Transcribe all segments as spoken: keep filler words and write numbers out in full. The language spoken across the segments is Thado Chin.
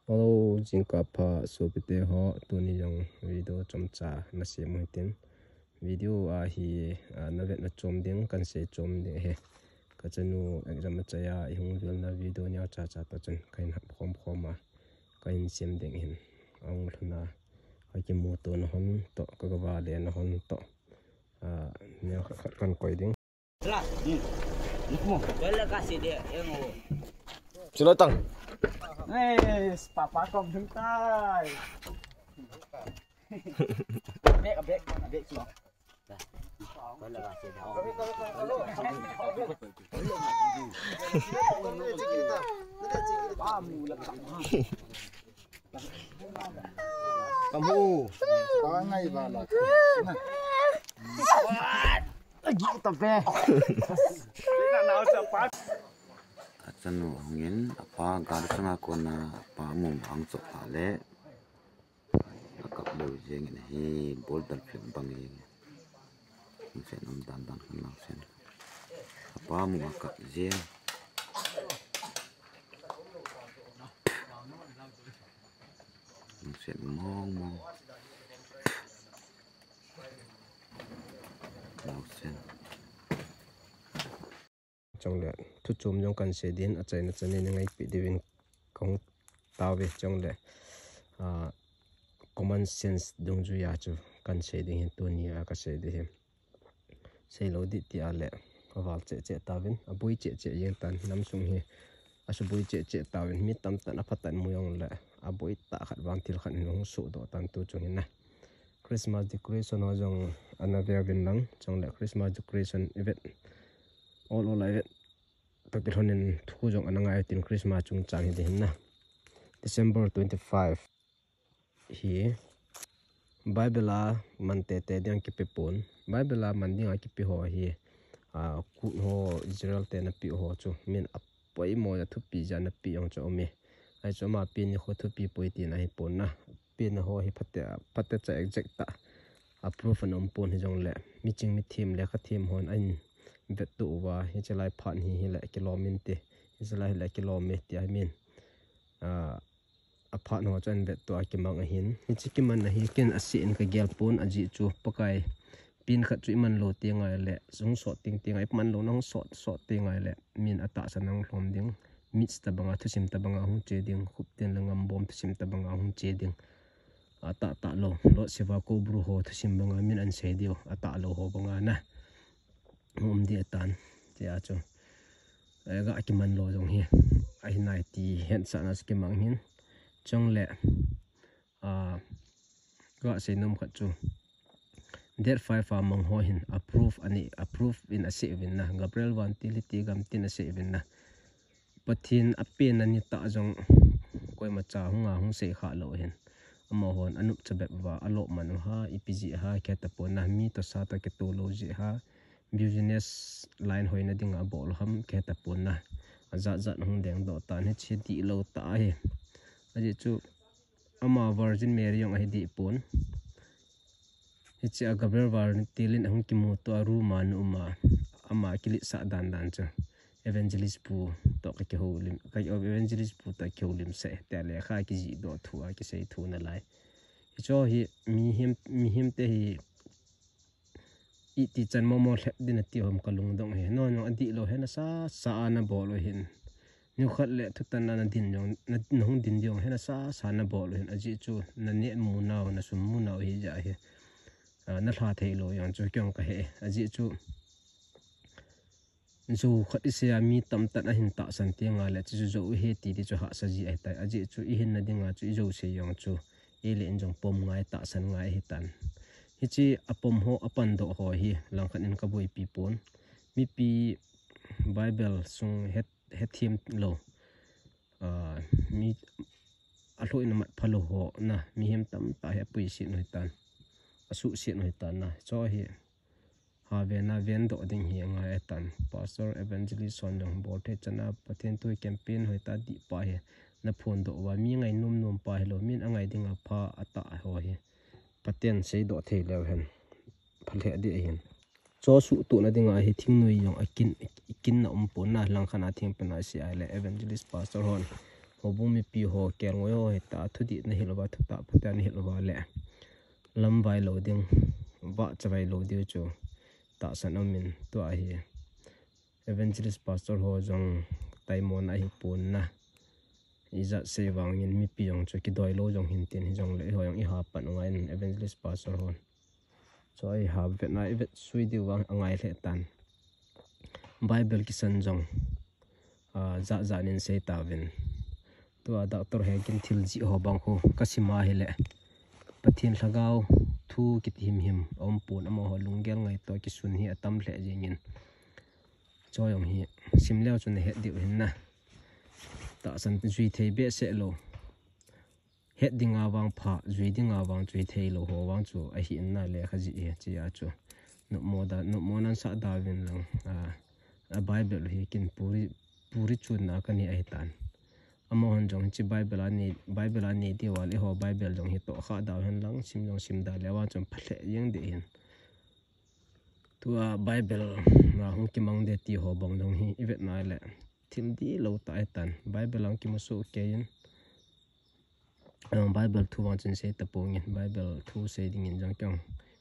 Hello, jingkah pha sopite ho, tuni jong video chomcha nasem u hitin. Video a hi, ah, navet nachom ding, kahin sei chom ding ahi. Kachanu exam achai a, ihung vilna video neocha cha toh chun kahin hap khom khom a, kahin sem ding ahin. Ahung lhun a, kakimuto na hon toh, kagavale na hon toh, ah, neo khat khat kahin koi ding. Chula tang. Yes, papa kom thum tai. Bek, bek, bek, chula. Kamu. Pangai bala. Agi ta be. Achanu hungin, apa gari sanga kona, apa mum ang chok le. Akap lou jeng in hi, bol dal phet bang jeng. Sen um dan dan kan lau sen. Apa mum akap jeng. Sen mong mong. Lau sen. Chule, thuchom jong kahin sei din, achaina chan in nangaipi diuvin kahung tauve, chule, ah, common sense dungjuia chu kahin sei ding ahin, tuni a kasei ding ahi. Seilou dih ti a le, aval cheh cheh tauvin, aboi cheh cheh jeng tan, namsung hi, asuboi cheh cheh tauvin, mi tamtah in aphatah in mu jongle, aboi tah khat vang thil khat hin hung sohdoh tan tu chung hin na. Christmas decoration ho jong ana ve uvin lang, chule Christmas decoration event, ol ol a event toh kilhon in thu jong ana ngai tin Christmas chungchang hi ding ahin na. December twenty-five hi Bible a man tete ding kipe pon. Bible a man ding a kipe ho hi, ah, Kut ho, Israel te na pe ho chu min apoimo a thupi jeh a na pe jong chu um e. Ahi chu ama pen nikho thupi poi tina hi pon na. Pen ho hi phatecha, phatecha exact tah a proof ana um pon, hijongle miching mithem lekhathem hon ahin vettoh uva, hiche lai phat hi hile kilom inte, hiche lai hile kilom e ti ahi min. Ah, aphat ho chu ahin vettoh a kimang ahin. Hiche kimanna hi ken aseh in kagel pon, ajeh chu Pakai pen khat chu iman lou teng ahile, hung sot teng teng a, iman louna hung sot, sot teng ahile, min atahsan a hung lhom ding, myths tobang a, thusim tobang a hung che ding, Khupten le Ngambom thusim tobang a hung che ding. Atahtah lou, Lord Shiva Cobra ho thusim banga min ahin sei diu, atahlou ho banga na. Hung um ding ahitan, tia chu. Aga kiman lou jong hi, ahi nai ti hetsahna chu kimang ahin. Chule, ah, kasei nom khat chu, date five a mang ho hin approve anei, approve in asei uvin na, Gabriel Vantil hiti gam tin asei uvin na. Pathen apenna nitah jong koimacha hung a hung sei kha lou ahin. Amahon anop cha bep uva, alop man u ham, ipi jeh ham, kihe tapon na, mi toh sa toh kitoh lou jeh ham, business line hoina dinga abol u ham, kihe tapon na. Ajat jat hung dengdoh tan, hiche dihlou tah ahi. Ajeh chu, ama Virgin Mary jong ahi deh pon. Hiche a Gabriel Vantil in ahung kimuto a room a ana um a, ama kiletsah dan dan chu, Evangelist pu toh kakihoulim, ka Evangelist pu toh kihoulim sah e, tia lekha kijihdoh thu a kisei thu nalai. Hicheho hi mihem, mihem te hi iti chan momo lhep ding ati ham kalungdong hi. Nangho jong adihlou hi nasa sa a nabol u ahin. Nikhat le thutan a nadin jong, na, nahung din jong hi nasa sa a nabol u ahin. Ajeh chu naneh mu nau, nasum mu nau ahijeh hi. Ah, nalha theilou jong chu kei jong kahe. Ajeh chu jou khat isei a mi tamtah in ahin tahsan teng ahile, chuchu jou ahi ti, ti chu hahsa ji ahitai. Ajeh chu ihinna dinga chu ijouse jong chu, eile in jong pom ngai, tahsan ngai ahitan. Hiche apom ho, apandoh ho hi langkhat in kaboipi pon. Mipi Bible sung het, hethem lou, ah, mi alhoh in amat phalou ho na, mihem tamtah hi apuiset u ahitan, asuhset u ahitan na. Chu hi, ha vena vendoh ding hi angai ahitan. Pastor, Evangelist hon jong bolthei chan a Pathen thu campaign hoitah dihpa hi naphondoh uva, mi ngainom nompa hilou, min angai dinga pha atah ho hi Pathen seidoh thei leu hen, phalheh ding ahin. Chu suhtohna dinga hi thingnoi jong akin, kinna umpon na, langkhat a thengpen a isei ahile Evangelist Pastor hon Houbung mipi ho, kelngoi ho hita, thudih nahil uva, thutah phatah nahil uva le lamvai lou ding, vahchavai lou diu chu tahsan aumin, tua hi Evangelist Pastor ho jong taimona ahipon na. Ijat sei vangin mipi jong chu kidoi lou jong hin tin, hijongle eiho jong iha pan u angaiyin, Evangelist Pastor hon chu iha vetna ivet sui diu vang angai lheh tan. Bible kisan jong, ah, jat jat in sei tauvin. Tua Doctor Hegin thil jih ho bang khu kasima hile, Pathen Lhagao thu kiti himhim aumpon, amaho lunggel ngaito kisun hi atam lheh jengin. Chu jong hi sim leu chun nahet diu hin na. Tahsan jui thei behseh lou. Het dinga vang pha, jui dinga vang jui thei lou ho vang chu ahi in na, lekha jih hi chia chu. Nopmo da, nopmo nan sah da uvin lang, a, a Bible hi kin puri, puri chunna kani ahitan. Amahon jong hiche Bible a nei, Bible a nei diu vale eiho Bible jong hi tohkha da uhen lang, sim jong sim da le vang chun pha lheh jeng ding ahin. Tua Bible a hung kimang de ti ho bang jong hi ivet na le thil dihlou tah ahitan. Bible a hung kimu soh kei in, ah, Bible thu vang chun sei tapongin, Bible thu sei dingin jong kei jong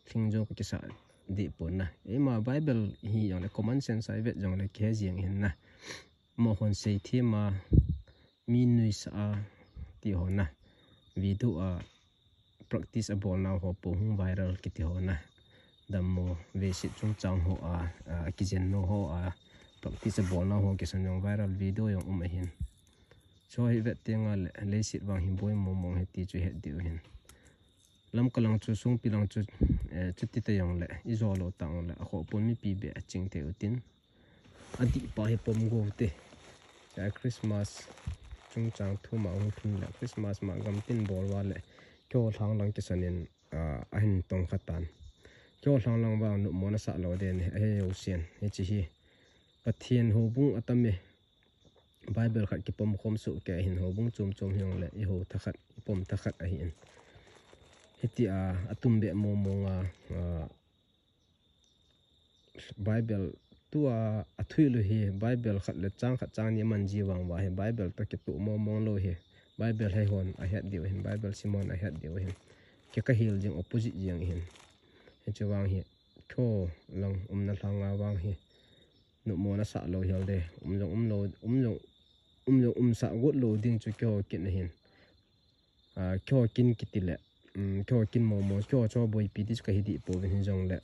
lhingjou kakisah deh pon na. Eima Bible hi jongle common sense a ivet jongle kihe jeng ahin na. Amahon sei thema, mi nuisah a ti ho na, video a practice abolnau ho po hung viral kiti ho na, dammo veiset chungchang ho a, a kijenmo ho a practice abolnau ho kisan jong viral video jong um ahin. Chu hi vet tengle leiset vang hi boi mong mong ahi ti chu het diu ahin. Lamka lang chu, Songpi lang chu, eh, chuti ta jongle ijo lou tang le akhoh pon, mipi beh aching thei utin. Adih pa hi pom go te. Cha Christmas chungchang thu ma hung lhun le, Christmas ma gamtin bol uva le keiho lhang lang kisan in, ah, ahin tong kha tan. Keiho lhang lang vang nopmo nasah lou den ahi, ahi jousen. Hiche hi Pathen houbung atam e. Bible khat kipom khom soh kei ahin, houbung chom chom hijongle ihou thakhat, ipom thakhat ahin. Hitia atum beh mong mong a, ah, Bible tua athuilou hi, Bible khat le chang khat chang ni aman ji vang uva hi, Bible toh kitoh mong mong lou hi. Bible hei hon ahet diu ahin, Bible sim hon ahet diu ahin. Kei kahil jeng opposite jeng ahin. Hiche vang hi, keiho lang umna lhanga vang hi nopmo nasah lou hel de, um jong um lou, um jong, um jong umsah got lou ding chu keiho kin ahin. Ah, keiho kin kiti le, um, keiho kin mong mong, keiho chu aboipi ding chu kahi deh pouvin, hijongle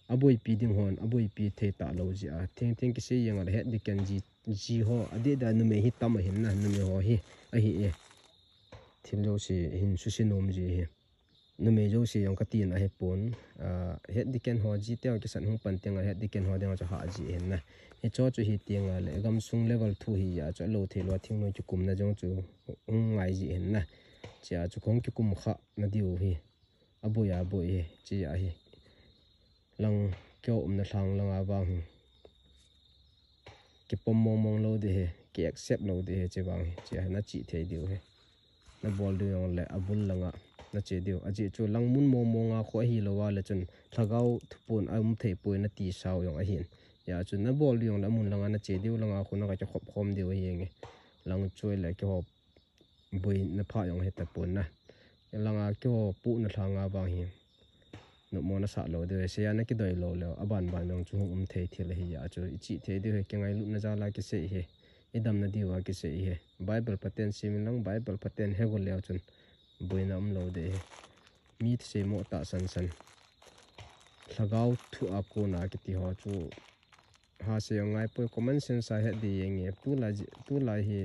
aboipi ding hon aboipi thei talou jeh a, theng theng kisei jeng a le het ding ken ji, ji ho, adeh deh a numei hi tam ahin na, numei ho hi ahi e. Thil jouse hin suse nom ji hi. Numei jouse jong kati na ahipon, ah, het ding ken ho, ji teu kisan hung pan tengle het ding ken ho dinga chu hah ji ahin na. Hicho chu hi tengle gamsung level thu hi a chu alou thei lou a thingnoi kikumna jong chu hung ngai ji ahin na. Chia chu kahung kikum kha na diu hi aboi aboi hi, chia hi. Lang keiho umna lhang langa vang hi kipom mong mong lou ding hi, ki accept lou ding hi, hiche vang hi, chia nachih thei diu hi. Nabol diu jongle abul langa nache diu. Ajeh chu lang mun mong mong a khu ahilou a le chun lhagao thupon aum thei poi nati sau jong ahin. Hijeh chun nabol diu jongle amun langa nache diu, langa khu naka kikhop khom diu ahi nge. Lang choi le keiho boina pha jong ahi tapon na. Langa keiho pohna lhanga vang hi nopmo nasah lou diu hi, seiya nakidoi lou leu, aban ban jong chu hung um thei thil ahi a chu, ichih thei diu hi, kingailutna jal a kisei hi, idamna diu a kisei hi. Bible phaten sim in lang, Bible phaten he go leu chun boina um lou ding hi. Mi thusei mo tahsan san. Lhagao thu a kona kiti ho chu ha sei jong ngai poi, common sense a het ding jeng e. Tulai ji, tulai hi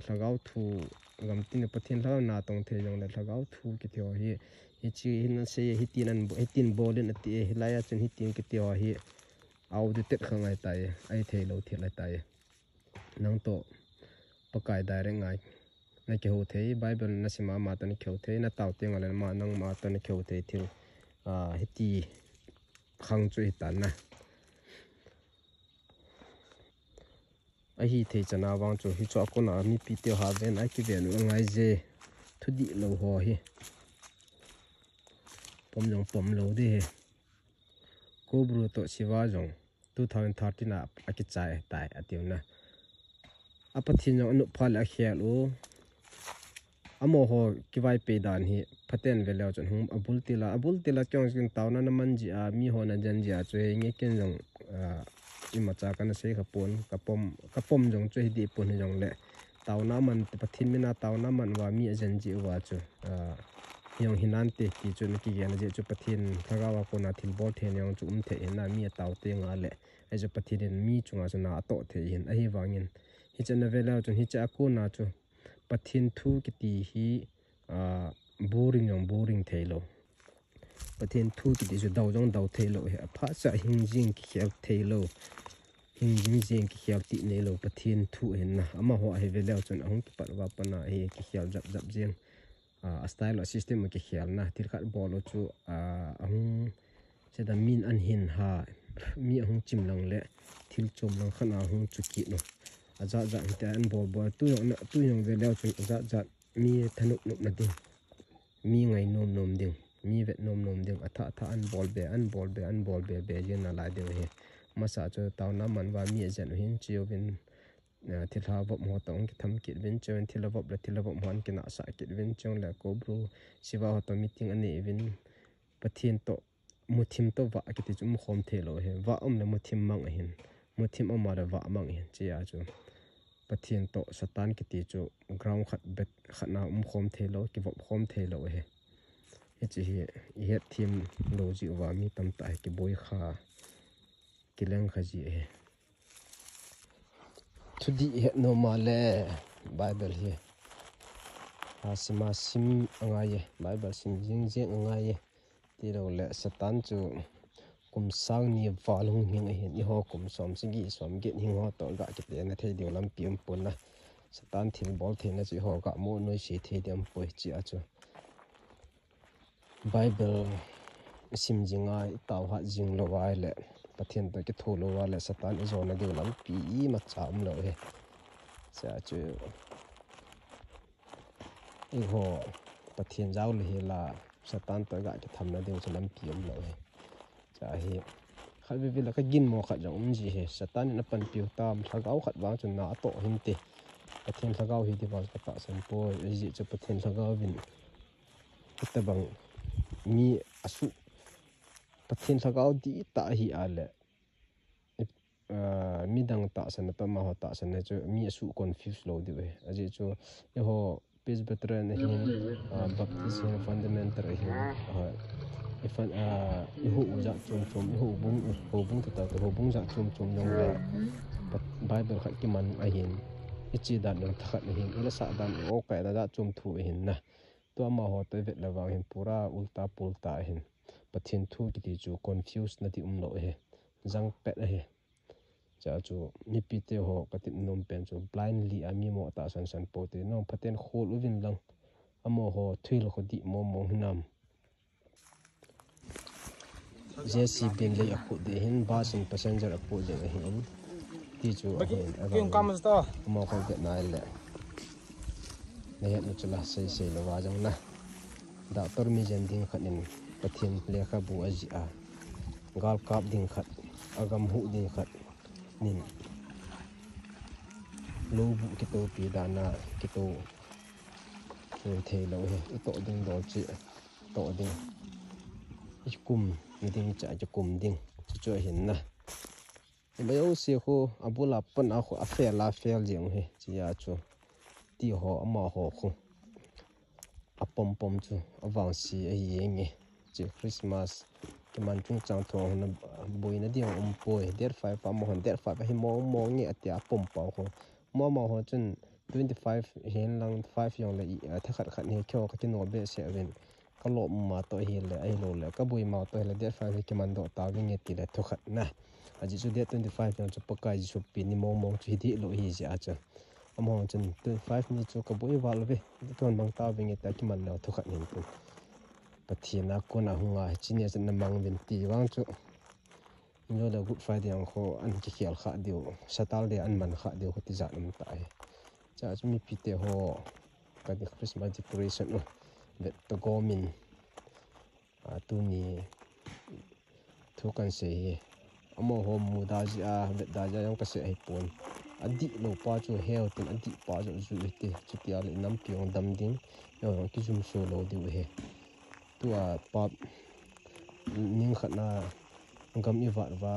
lhagao thu, gamtin Pathen lhagao natong thei jongle lhagao thu kiti ho hi, hiche hi nasei, hitin an bo-, hitin bol in ati e, hilai a chun hitin kiti ho hi outdated kha ngai tai, ahi thei lou thil ahi tai. Nang toh Pakai direct ngai nakihou thei, Bible nasim a ama toh nakihou thei, natao tengle ama, nangma toh nakihou thei thil, ah, hiti khang chu hitan na. Ahi thei chan a vang chu hicho a kona mipi teu ha ven a kiven u angai je, thudih lou ho hi. Pom jong pom lou ding hi. Kobru toh Siva jong two thousand thirteen a akichai tai atiu na. A Pathen jong anop phat le akhel u. amaho kivaipe dan hi phaten veleu chun hung abul tila, abul tila kyong jin taona na man jia, miho na jen jia chu henge ken jong, ah, imacha kana sei kha pon, ka pom, ka pom jong chu hi di pon hi jongle. Taona man, Pathen mina taona man uva mi ajen ji uva chu, ah, hijong hinante ti chu na kigen ji chu Pathen lhagao a kona thilbol thei jong chu um thei hina mi atao te nga le. Ahi chu Pathen in mi chunga chu na atoh thei hin, ahivangin. Hiche na veleu chun hiche a kona chu Pathen thu kiti hi, ah, boring jong boring thei lou. Pathen thu kiti chu dou jong dou thei lou hi, aphat cha hing jing kikhel thei lou. Hing jing jing kikhel ti nei lou, Pathen thu hin na. Amaho ahi veleu chun ahung kipat uva pana hi kikhel jap jap jing. Ah, a style, a system a kikhel na. Thil khat bol u chu, ah, ahung, seta min an hin ha, mi ahung chim lang le, thil chom lang khat a hung chu kit no. Ajat jat hite an bol bol, tu jong na, tu jong veleu chun ajat jat mi thanop nop na ding. Mi ngai nom nom ding, mi vet nom nom ding, atha atha an bol be, an bol be, an bol be be jin na lai ding hi. Masa chu taona man uva mi ajen u hin chiu vin, ah, thilha vop ho toh kitham kit vin chiu vin, thilha vop le thilha vop ho an kinahsah kit vin chiu le Kobru Siva ho toh meeting anei vin, Pathen toh muthim toh vah kiti chu um khom thei lou hi. Vah um le muthim mang ahin. Muthim um a le vah mang ahin. Chia chu Pathen toh Satan kiti chu ground khat bet khat na um khom thei lou, kivop khom thei lou hi. Hiche hi ihet them lou ji uva mi tamtah hi kiboi kha, kileng kha ji hi. Thudih ihet nom a le Bible hi. Asima sim angai e, Bible sim jing jing angai e. Tilou le Satan chu kum sang ni val hung hing ahin, eiho kum som sagi som get hing ho toh ga kite na thei diu lampi um pon na. Satan thilbol theina chu eiho ga mu noi se thei diu um poi chia chu. Bible isim jing a, itao hat jing lou a le, Pathen toh kitho lou a le, Satan ijona diu lampi imacha um lou hi. Chia chu, eiho Pathen jao le hi la, Satan toh ga kithamna diu chu lampi um lou hi. Chia hi, khat veve la ka ginmo khat jong um ji hi, Satan in apanpiu tam, lhagao khat vang chun na atoh hinte. Pathen lhagao hi ti vang ka tahsan poi, ajeh chu Pathen lhagao vin. Hitabang mi asu, Pathen lhagao dihtah ahi a le, ah, midang tahsan a tama ho tahsan a chu mi asu confuse lou diu hi. Ajeh chu eiho Presbyterian ahin, ah, Baptist ahin, Fundamental ahin, ah, i fun-, ah, i houbung jat chom chom, i houbung, i houbung tata, i houbung jat chom chom jong le, Bible khat kiman ahin, i che dan jong thakhat ahin, i la sah dan, i o kai dan jat chom thu ahin na. Tua amaho toh i vet le vang hin pura ulta pulta ahin. Pathen thu kiti chu confuse na ti um lou ahi. Jang pet ahi. Chia chu mipite ho ka ti nom pen chu blindly a mi mo tahsan san pou te. Nang Pathen khol uvin lang. Amaho thuhil kho dih mong mong hinam. J C B in lei aput ding ahin, bus in passenger aput ding ahin. Ti chu ahin, ahin. Amaho kho vet nai le. Na het na chu la sei sei lou va jong na. Doctor mi jen ding khat in Pathen lekhabu ajih a. Gal kap ding khat, agam huh ding khat. Nin. Lou bu kitopi dan a, kito. Thei lou hi, itoh ding dol chi. Toh ding. Ikum, ding cha, ikum ding. Chu chu ahin na. Imajouse khu, abul a pan a khu, afel a fel jeng hi, chia chu. Ti ho, amaho khu. Apom pom chu, avangse ahi jeng e. Chi Christmas, kiman chungchang thu hung na boina ding um poi. Date five a amahon, date five ahi mong mong e, atia apom pom khu. Amaho chun, twenty five hin lang five jong le i, a, thakhat khat ni kho ka kino behseh uvin. Ka lom ma toh hile, ahilou le, ka boi ma toh hile, date five hi kiman doh tavinge tile thukhat na. Ajeh chu date twenty five jong chu Pakai Jesu pen ni mong mong chu hi dih lou hi jeh a chu. Amaho chun twenty five ni chu ka boi val uve, kihon mang tavinge tia kiman lou thukhat hin tu. Pathen a kona hung a, hiche ni a chun na mang uvin ti vang chu. Injo le Good Friday ang kho an kikhel kha diu, Saturday an man kha diu, kho tijat um ta hi. Cha chu mipite ho, ka di Christmas decoration u, vet to gomin, a, tuni thu kan sei hi. Amaho muda jeh a, vet da jeh a jong ka sei ahi pon. adih lou pa chu heu tin adih pa chu jui te, chutia le nampi jong dam ding, jong kijum so lou diu ahi. Tua pa ning khat na gam i vat va,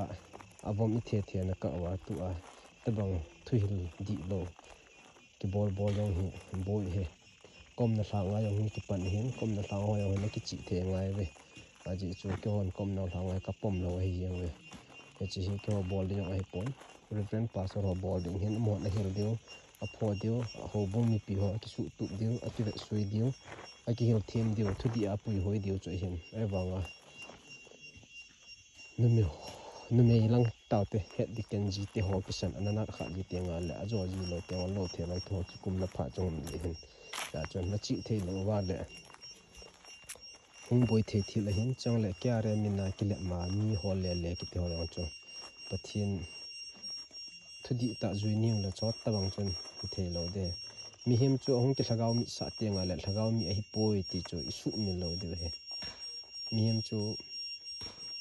avom i the the na ka va tua tabang thuhil dih lou kibol bol jong hi boi he. Komna lha ngai jong hi kipan hin, komna lha ho jong hi na kichih thei ngai ve. Ajeh chu keihon komna lha ngai ka pom lou ahi jeng ve. Hiche hi keiho bol ding jong ahi pon. Reverend Pastor ho bol ding hin, amahon ahil diu, apho diu, ahoubung mipi ho akisuhtup diu, akivetsui diu, akihil them diu, thudih a puihoi diu chu ahin. Ahivanga numei, numei lang taote het ding ken jite ho kisan ana nat kha ji teng le ajo ji lou teng lou thei lai ho kikum na pha chung um ji hin. Tia chun na chih thei lou va le hung boi thei thil ahin, chang le kei a re mina kilep ma mi ho le le kiti ho jong chu Pathen thudih tah jui ning le chot tabang chun thei lou de. Mihem chu ahung kilhagao mit sah teng le lhagao mi ahi poi ti chu i suhmil lou diu ahi. Mihem chu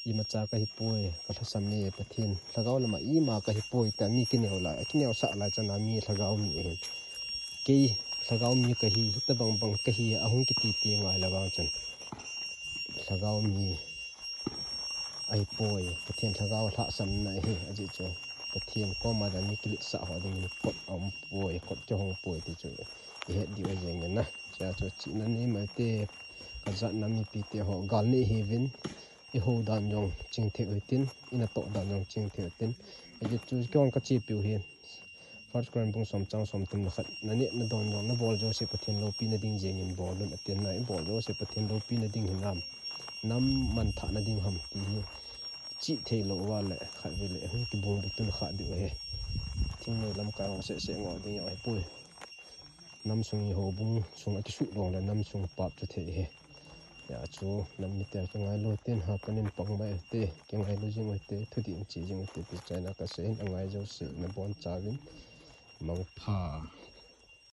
imacha ka hi poi, ka lhasam e Pathen, lhagao lama ima ka hi poi ta mi kineo lai, kineo sah lai chana mi lhagao mi ahin. Kei lhagao mi ka hi, hitabang bang ka hi, ahung kiti ti ngai la vang chun lhagao mi ahi poi, Pathen lhagao lhasam na ahi, ajeh chu Pathen koma da mi kiletsah ho ding kot aum poi, kot kihong poi ti chu i het diu ahi jeng na. Chia chu chihna nei mai te, ka jat na mipi te ho gal nei hi vin, i ho dan jong ching thei u hitin, i natoh dan jong ching thei u hitin. Ajeh chu kihong ka chepiu hi, First Corinthians bung som chang som thum le khat, na neh na don jong na bol jouse Pathen loupina ding jeng in bol un atin na, i bol jouse Pathen loupina ding hinam, nam manthahna ding ham ti hi chih thei lou va le khat ve le hung kibung bu tun kha diu ahi. Thingnoi lamkai ho seh seh ngol ding jong ahi poi. Nam sung i houbung sung akisuh long le nam sung pap chu thei ahi. Hia chu nam mite kingailu tin, hapan in pang mai u hite, kingailu jing u hite, thudih in che jing u hite ti china ka sei in, angai jouse na boncha uvin mangpha.